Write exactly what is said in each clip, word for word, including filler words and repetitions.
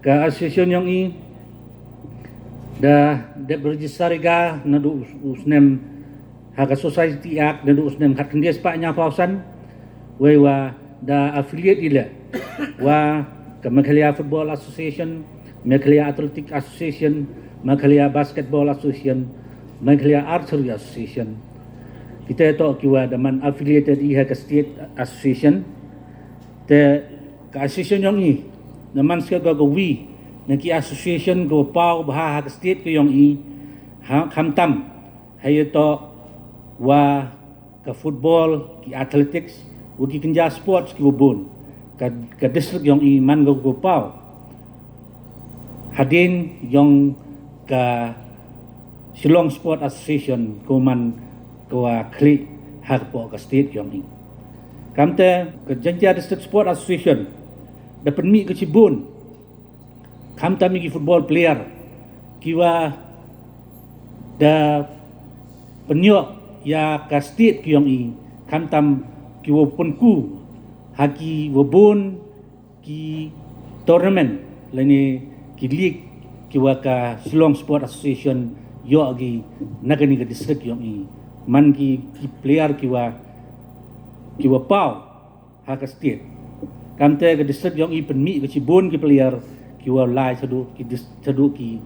Ka association yong i da dep register ïa ka naduh u snem ha ka Society Act naduh u snem khatkhyndai spah hynñiaw phew san, wei wa da affiliate ïa leh wa ka Meghalaya Football Association, Meghalaya Athletic Association, Meghalaya Basketball Association, Meghalaya Archery Association. Kita to ki wa da man affiliated ïa ka state association. Te ka association yong i na man sket ka wi na ki association ka wa paw bha ha ka state ka yong i, ha khamtam ha ïa to wa ka football, ki athletics, wa ki kynja sports ki wa bun. Ka, ka district yong i man ka wa paw hadien yong ka Shillong Sport Association ka wa man ka wa khlieh ha ka poh ka state yong i. Kamte ka Jaintia District Sport Association da pynmih ka chibun khamtam ïa ki football player ki wa da pynïoh ïa ka state ki yong i, khamtam ki wa pynku ha ki wa bun ki tournament lane ki league ki wa ka Shillong Sport Association ïoh ki na kani ka district yong i, man ki, ki player ki wa, ki wa paw ha ka state. Kamte ka district yong i pynmih ka chibun ki player ki wa lai shaduh ki dis-, shaduh ki,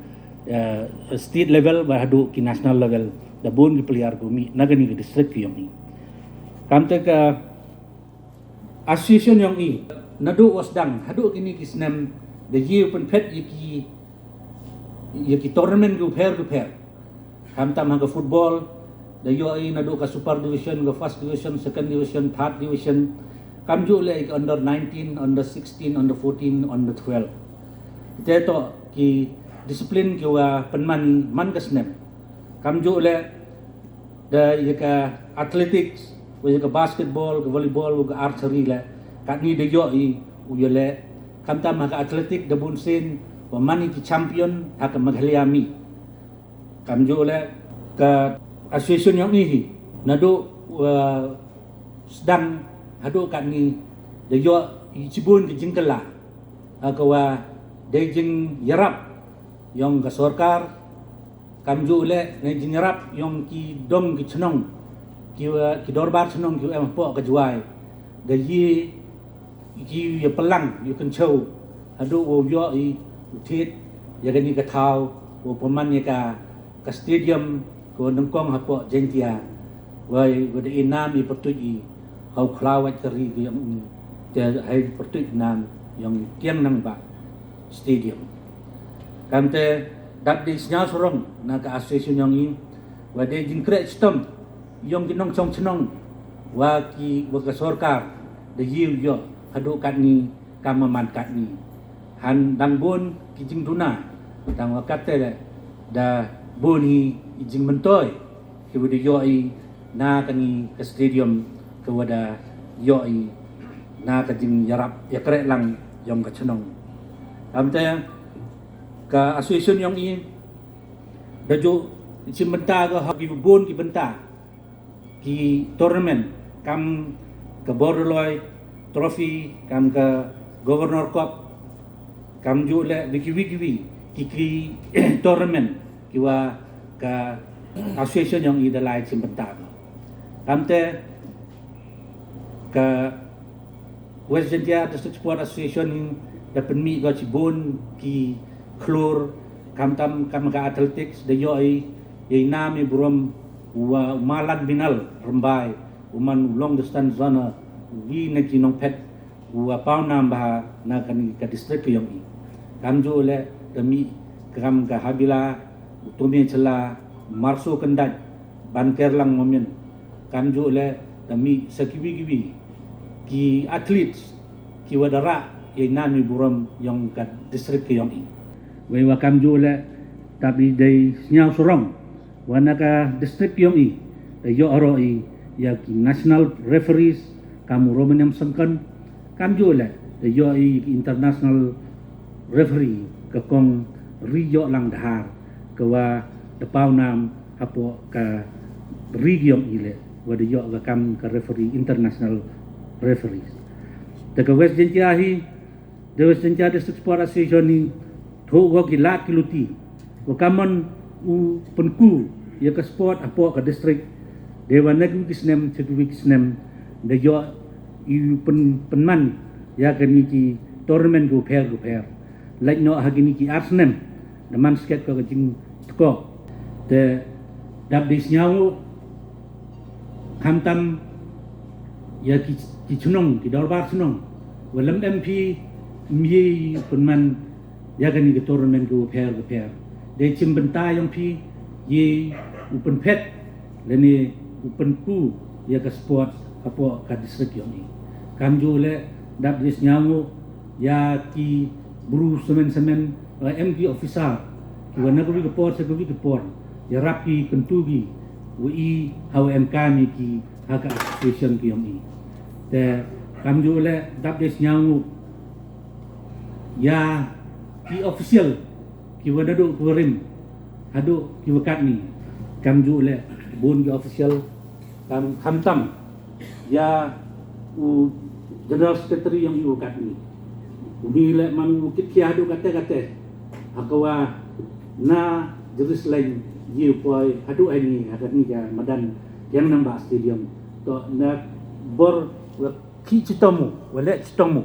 eh, state level wa haduh ki national level, da bun ki player ki wa mih na kani ka district ki yong i. Kamte ka association yong i naduh wa sdang haduh kini ki snem da ïoh pynphet ïa ki, ïa ki tournament ki wa pher ki wa pher. Khamtam ha ka football da ïoh i naduh ka Super Division, ka First Division, Second Division, Third Division. Kamjuh leh ïa ki under nineteen, under sixteen, under fourteen, under twelve. Kita to ki discipline ki wa pynman man ka snem. Kamjuh leh da ïa ka athletics, wa ïa ka basketball, ka volleyball, wa ka archery leh. Katni da ïoh i u ïaleh. Khamtam ha ka athletics da bun sien wa man i ki champion ha ka Meghalaya meet. Kamjuh leh ka association yong i hi naduh wa sdang haduh katni da ïoh i chibun ki jingkylla ha ka wa dei jingïarap yong ka sorkar. Kamjuh leh na jingïarap yong ki dong ki chnong, ki wa, ki dorbar chnong ki wa em hapoh ka Jwai. Da ïoh ki ïa pynlang ïa kynchew haduh wa ïoh i u thied ïa kani ka thaw wa pynman ïa ka, ka stadium ka wa nyngkong hapoh Jaintia. Wei wa da i nam i pyrtuit i ha u khlaw wait ka ri ka yong i, te ha i pyrtuit nam yong Kiang Nangbah Stadium. Kamte dap dei sñiaw sarong na ka association yong i wa dei jingkreh chitom yong ki nongchong chnong wa ki, wa ka sorkar da ïoh ïoh haduh katni kam man katni. Han dang bun ki jingduna, tang wa katte da bun hi i jingmyntoi ki wa da ïoh i na kani ka stadium ka wa da ïoh i na ka jingïarap ïakreh lang yong ka chnong. Kamte ka association yong i da ju chimbynta ka ha ki bun ki bynta ki tournament, kam ka Borderloi Trophy, kam ka Governor Cup, kamjuh leh wa ki wi ki wi ki, ki tournament ki wa ka association yong i da lai chimbynta. Kamte ka West Jaintia District Sport Association da pynmih ka chibun ki khlur, khamtam kam ka athletics da ïoh i ïa i nam i burom wa u Malan Minal Rymbai, u man u long distance runner, u wi na ki nongphet wa paw nam bha na kani ka district ka yong i. Kamjuh leh da mih kam ka Habila, u Tumi Chela, Marso Kyndait, Bankerlang Momin. Kamjuh leh da mih sa ki wi ki wi ki athletes ki wa da rah ïa i nam i burom yong ka district ka yong i. Wei wa kamjuh leh dap i dei sñiaw sarong wa na ka district yong i da ïoh haroh i ïa ki national referees kam u Romanian Sengkon, kamjuh leh da ïoh i ki international referee ka kong Ri Ïoh Lang Dhar ka wa da paw nam hapoh ka ri ka yong i leh wa da ïoh ka kam ka referee, international referees. Te ka West Jaintia hi, the West Jaintia District Sport Association hi thoh ko ki lad ki luti, wa kamon u pynku ïa ka sport hapoh ka district. Dei wa na kiwi ki snem sha kiwi ki snem da ïoh i u pyn pynman ïa kani ki tournament kiwa pher kiwa pher. Lait noh ha kini ki ar snem da man sket ko ka jingtkoh. Te dap dei sñiawngooh khamtam ïa ki, ki chnong, ki dorbar chnong, wa lem em phi, ym ye pynman ïa kani ka tournament kiwa pher kiwa pher. Dei chimbynta yong phi, ye u pynphet lane u pynku ïa ka sport hapoh ka district yong i. Kamjooh leh dap dei sñiawngooh ïa ki bru semen semen, wa em ki officer kiwa na kawi ka por sha kawi ka por ïarap ki kyntu ki wa i hawa em kam ïa ki ha ka association ki yong i. Te kamjooh leh dap dei sñiawngooh ïa ki official kiwa naduh kiwa rim haduh kiwa katni. Kamjooh leh bun ki official, kam khamtam ïa u General Secretary yong i wa katni. Uni leh man u kit khia haduh kate kate ha kawa na Jerusalem ye u poi haduh aini ha kani ka madan Kiang Nangbah Stadium. To na bor wa ki chitom u, wa leh chitom u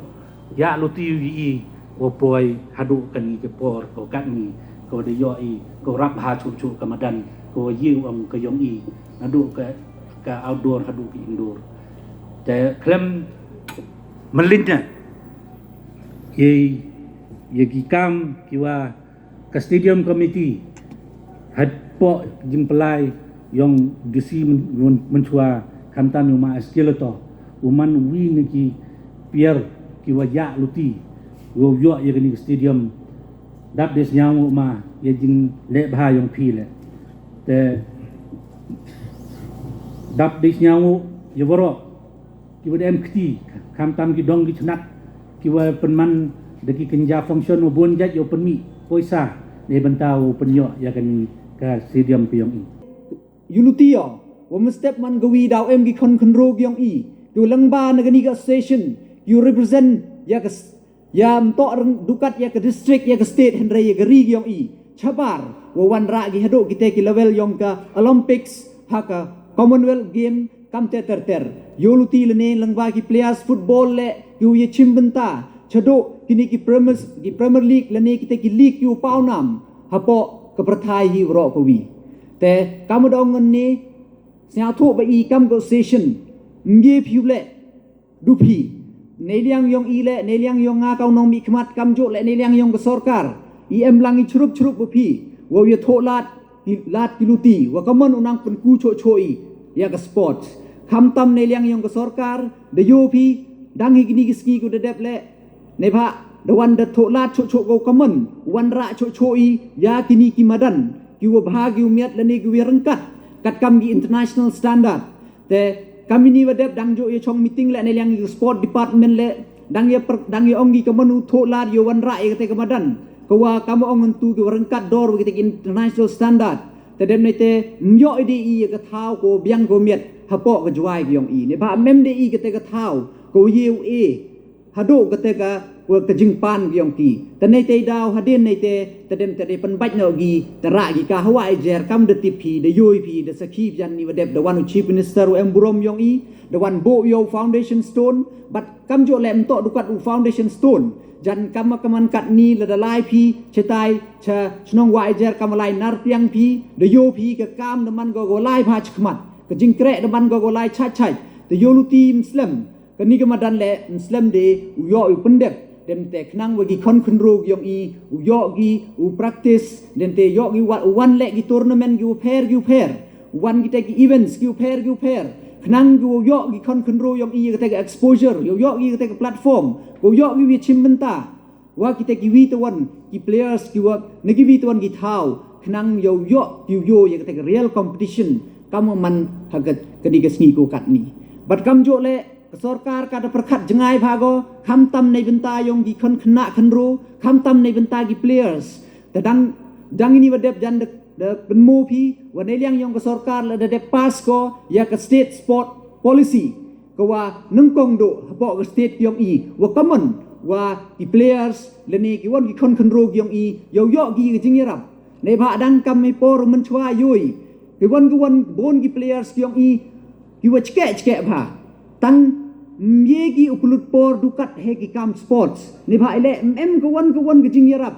ïa luti u i wa poi haduh kani ka por ko katni ko da ïoh i ko rap ha chuh chuh ka madan ko ye u ong ka yong i naduh ka, ka outdoor haduh ka indoor. Te khlem mylin na ye, ye ki kam kiwa ka stadium committee hapoh jingpyllait yong DC Myn- Myn- Mynshuwa khamtam yong ma Eskil to u man wi na ki pier kiwa ïa luti wow ïoh ïa kani ka stadium. Dap dei sñiawngooh ma ïa jingleh bha yong phi leh. Te dap dei sñiawngooh ïa waroh kiwa da em kti khamtam ki dong ki chnat kiwa pynman da ki kynja function wa bun jait yow pynmih poisa ne bynta wow pynïoh ïa kani ka stadium ka yong i. Yu luti ïa wa mynstep man kawi daw em ki khon khynroo ki yong i kiwa lyngba na kani ka association kiwa represent ïa ka s- ïa mtoh reng dukat ïa ka district ïa ka state hynrei ïa ka ri ki yong i chabar wa wanrah ki haduh kite ki level yong ka Olympics ha ka Commonwealth Game kam ter ter ter. Yu luti lane lyngba ki players football leh kiwa ye chimbynta chaduh kini ki Premier, ki Premier League lane kite ki league kiwa pawnam hapoh ka pyrthai hi waroh kawi. Te kam da ong ngan ne sñiawthuh ba i kam ka association ym ye phi u leh du phi. Neiliang yong i leh, neiliang yong nga ka u nongmihkhmat kamjooh leh neiliang yong ka sorkar. I em lang i chrup chrup wa phi wow ïathuh lad ki, lad ki luti wa kamon u nang pynku choh choh i ïa ka sport. Khamtam neiliang yong ka sorkar da ïoh phi dang hi kini ki sngi kiwa da dep leh. Neibhah da wan da thoh lad choh choh ko kamon wanrah choh choh i ïa kini ki madan kiwa bha kiwa miat lane kiwa ryngkat katkam ki international standard. Te kam ini wa dep dang jooh ïa chong meeting leh neiliang ki sport department leh dang ïa per- dang ïa ong ki kamon u thoh lad ïa wanrah ïa kate ka madan kawa kam ong ngan tu kiwa ryngkat dor wa kite ki international standard. Te dem neite ym ïoh i dei i ïa ka thaw ko biang ko miat hapoh ka Jowai ka yong i neibhah ym em dei i kate ka thaw ko ye u e haduh kate ka, ka jingpan ki yong ki. Te neite i daw hadien neite te dem te dei pynbait noh ki te rah ki ka hawa i jer kam da tip phi da ïoh phi da sakhi jan ni wa dep da wan u chief minister u em burom yong i da wan buh ïa u foundation stone. Bad kamjooh leh mtoh dukat u foundation stone jan kam ka man katni lada lai phi chetai cha chnong wa i jer kam lai nar tiang phi da ïoh phi ka kam da man ko ko lai bha chkhmat ka jingkreh da man ko ko lai chait chait. Te yu luti ym slem kani ka madan leh ym slem de u ïoh u pyndep. Dem te khnang wa ki khon khynroo ki yong i u ïoh ki u practice dem te ïoh ki wa u wan leh ki tournament kiwa pher kiwa pher. U wan kite ki events kiwa pher kiwa pher khnang kiwa ïoh ki khon khynroo yong i ïa kate ka exposure ïoh ïoh ki ïa kate ka platform ko ïoh ki wi chimbynta wa kite kiwi te wan ki players kiwa na kiwi te wan ki thaw khnang ïoh ïoh ki ïoh ïa kate ka real competition kam man ha ka kani ka sngi ko katni. Bad kamjooh leh ka sorkar ka da pyrkhat jngai bha ko khamtam neibynta yong ki khon khynnah khynroo khamtam neibynta ki players. Te dang dang ini wa dep jan da da pynmo phi wa neiliang yong ka sorkar lada dep pass ko ïa ka state sport policy kawa nyngkong duh hapoh ka state yong i wa kamon wa ki players lane ki wan ki khon khynroo ki yong i yow yoh ki ka jingïarap. Neibhah dang kam i por mynchwa yoi ki wan ki wan bun ki players ki yong i ki wa chkeh chkeh bha. Tang mye ki u pynlut por dukat he ki kam sports. Neibhah i leh mem ka wan ka wan ka jingïarap,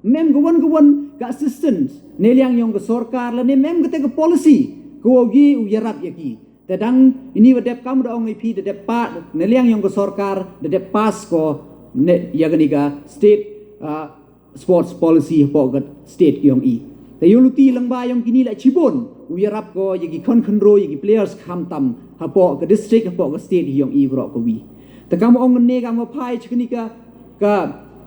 mem ka wan ka wan ka assistance ne liang yong ka sorkar lane mem kata ka policy ka wow ye u yarap ya ki. Te dang ini wa dep kam da ong i phi da dep pa ne liang yong ka sorkar da dep pass ko ne ya kani ka state, ah, sports policy hapoh ka state ki yong i. Te yow luti lang ba yong kini la chibun u yarap ko ya ki khon khynroo ya ki players khamtam hapoh ka district hapoh ka state yong i bro ko wi. Te kam ong ne kam phai chkani ka ka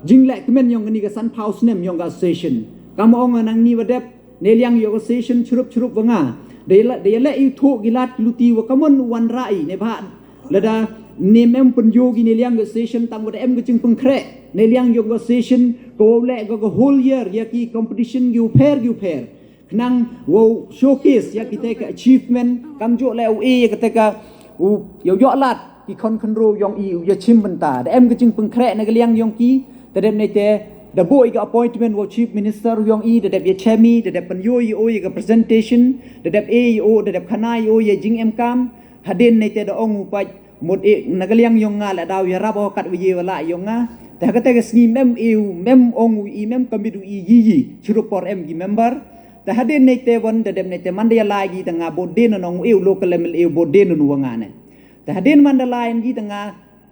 jingleh kmen yong kani ka san phaw snem yong ka association. Kam ong nang ni wa dep ne liang yong ka association chrup chrup wa nga. Da ya leh i thuk ki lad luti wa kamon wan rai neibhah lada ne mem pynyoh ki ne liang yong ka association tang wa da em ka jingpynkhreh ne liang yong ka association ko leh ka ka whole year ya ki competition ki u pher ki u pher. Khnang wow showcase ya kita ka achievement kam joh leh u e ya kita ka u yow yoh lad ki khon khynroo yong i u ya chim bynta da em ka jingpynkhreh na ka liang yong ki. Te dep ne te da boi ka appointment wow chief minister yong i da dep ya chemi da dep pynyoh i o ya ka presentation da dep e i o da dep khana i o ya jingem kam. Hadin ne te da ong u pait mut e na ka liang yong nga la daw ya rap o kat wa ye wa la yong nga. Te ha kata ka sngi mem e u mem ong u i mem kamit u i yi yi chrup por em ki member. Te hadin ne te wan da dep ne te man da ya lai gi te nga bot din nong e u local MLA u bot din nu wa nga ne. Te hadin man da lai gi te nga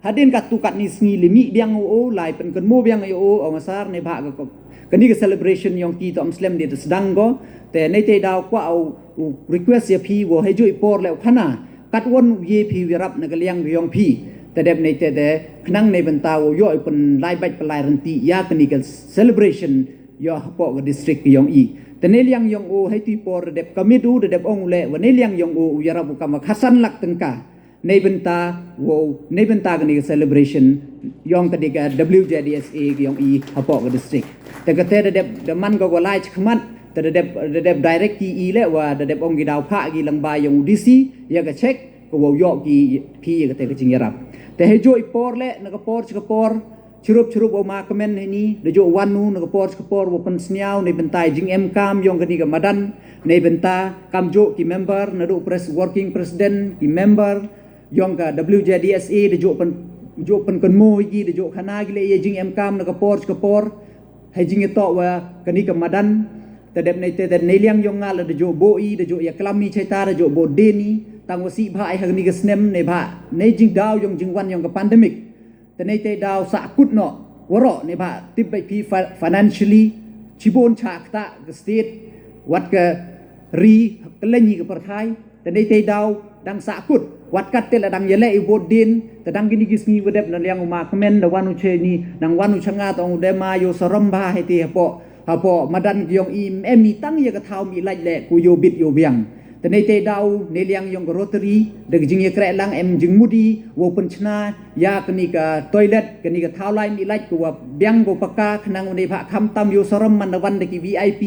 hadin kat tu kat ni sngi li mi biang u o lai pen ken mo biang u o ong sar neibhah ka kani ka celebration yong ki to am slem de te sdang go. Te ne te daw kwa u request ya phi wo he joi por le u khana kat won u ye phi u yarap na ka liang yong phi. Te dep ne te de khnang ne bynta wo yo i pyn lai bait pyn lai renti ya kani ka celebration yo hapoh ka district yong i. Te ne liang yong o hei ti por da dep kamit u da dep ong le wa ne liang yong o u yarap u kam khasan lak tengka. Nei bynta wow nei bynta kani ka celebration yong kani ka W J D S A yong i hapoh ka district. Te kate da dep da man ka walai chkhmat te da dep da dep direct ki i le wa da dep ong ki daw pha ki lang ba yong u D C ya ka check ka wow yoh ki phi ya kate ka jingyarap. Te he joi por le na ka por chka por chirup chirup wow ma kmen hini da joi wan nu na ka por chka por wow pynsniaw nei bynta jingem kam yong kani ka madan. Nei bynta kam joi ki member na du pres working president ki member yong ka W J D S A da joi pen joi pen kenmo hi ki da joi khana ki le ya jingem kam na ka por chka por. Hai jingitoh wa kani ka madan. Te dep nei te dep nei liang yong nga la da joi bo i da joi ya klam i chaita da joi bo deni tang wa si bha ai ha kani ka snem nei bha nei jingdaw yong jingwan yong ka pandemic. Te nei te daw sa kut no waro nei bha tip bai phi financially chibon cha kata ka state wat ka ri ka lenyi ka perthai. Te nei te daw dang sa kut wat kat te la dang yele i bot din te dang kini gis ngi wedep na liang uma kmen da wanu che ni dang wanu changa tong de ma yo sarom ba heti hapo hapo madan giong i em i tang ya ka thau mi laj le ku yo bit yo biang. Te nei te daw ne liang yong ka Rotary da ka jing ya krek lang em jing mudi wo pen chna ya kani ka toilet kani ka thau lai mi laj ku wa biang go paka khnang u ne bha kham tam yo sarom man da wan da ki V I P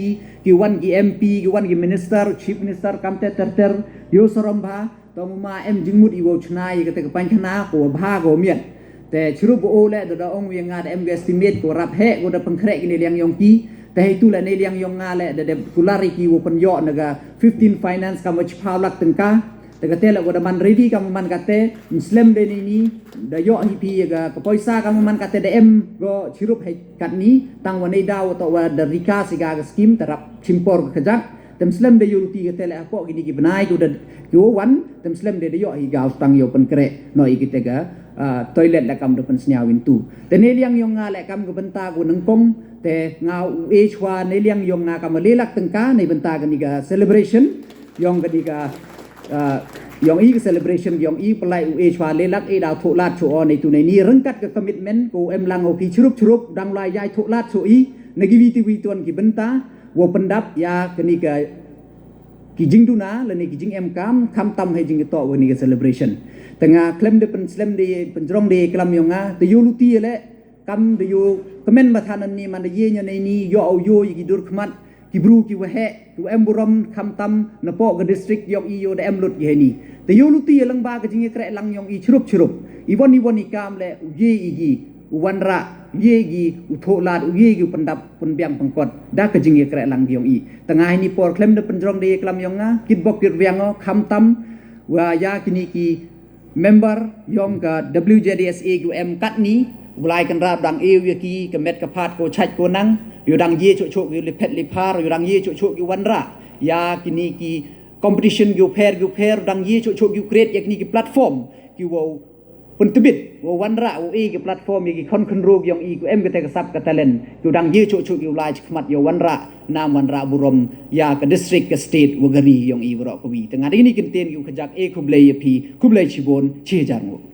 ki wan ki M P ki wan ki minister chief minister kam te ter ter yo sarom bha. Tong ma em jing mut i wo chna i ka te ka pan khana ku wa bha go miat. Te chirup bo o le da da ong wi nga da em ga estimate ko rap he ko da pengkhrek ki ne liang yong ki. Te he tu le ne liang yong nga le da de kular i ki wo pen yo na ga fifteen finance kam wa chiphaw lak tengka. Te ka te le wo da man ready kam man ka te mslem de ni ni da yo hi pi ga ka poisa kam man ka te da em go chirup he kat ni tang wa ne da wo to wa da rika si ga ga scheme te rap chimpor ka jak. Tem slem de yo luti ka te le hapo ki ni ki bnai ko da ki wo wan tem slem de da yo hi ga tang yo pengkhrek no i ki te ga toilet la kam da pen sniaw in tu. Te ne liang yong nga le kam ka benta ko nengkong te nga u e chwa ne liang yong nga kam le lak tengka ne benta ka ni ka celebration yong ka ni ka yong i ka celebration yong i pelai u e chwa le lak e da tho lat cho o ne tu ne ni rengkat ka commitment ko em lang o ki chirup chirup dang lai yai tho lat cho i ne ki wi ti wi tuan ki benta wo pendap ya ka ni ka ki jingduna lane ki jingem kam kham tam he jingkito wa ni ka celebration. Te nga klem de pen slem de pen jrong de klam yong nga te yo luti le kam de yo kemen ba thanan ni man de ye nya nei ni yo au yo ye ki dur khmat ki bru ki wa he ki wa em burom kham tam na po ka district yong i yo da em lut ye ni. Te yo luti ye lang ba ka jingkrek lang yong i chirup chirup i wan i wan i kam le u ye i gi u wanrah, u ïeh ïa ki, u thoh lad, u ïeh ïa ki, u pyndap pynbiang pynkot da ka jingïakhreh lang ki ïong i. Tang ha kine por khlem da pynjrong da ïa ka lam ïong nga, kitbok kitrwiang o, khamtam wa ïa kine ki member ïong ka W J D S A ki wa em katne, u Blai Kynrad u dang ïeh ïa ki, ka met ka phad ko chait ko nang, u dang ïeh choh choh ki u liphet liphar, u dang ïeh choh choh ki u wanrah ïa kine ki competition ki u pher ki u pher, u dang ïeh choh choh ki u create ïa kine ki platform ki wow pyntbit, wow wanrah, wow ïeh ki platform ïa ki khon khynroo ki ïong i, ki wa em kata ka sap ka talent, ki u dang ïeh choh choh ki u lai chakhmat ïa u wanrah nam wanrah burom ïa ka district, ka state wa ka ri ïong i waroh kawi. Tang ha kine ki kyntien ki u kajak, e khublei ïa phi, khublei chibun, chi hajar nguh.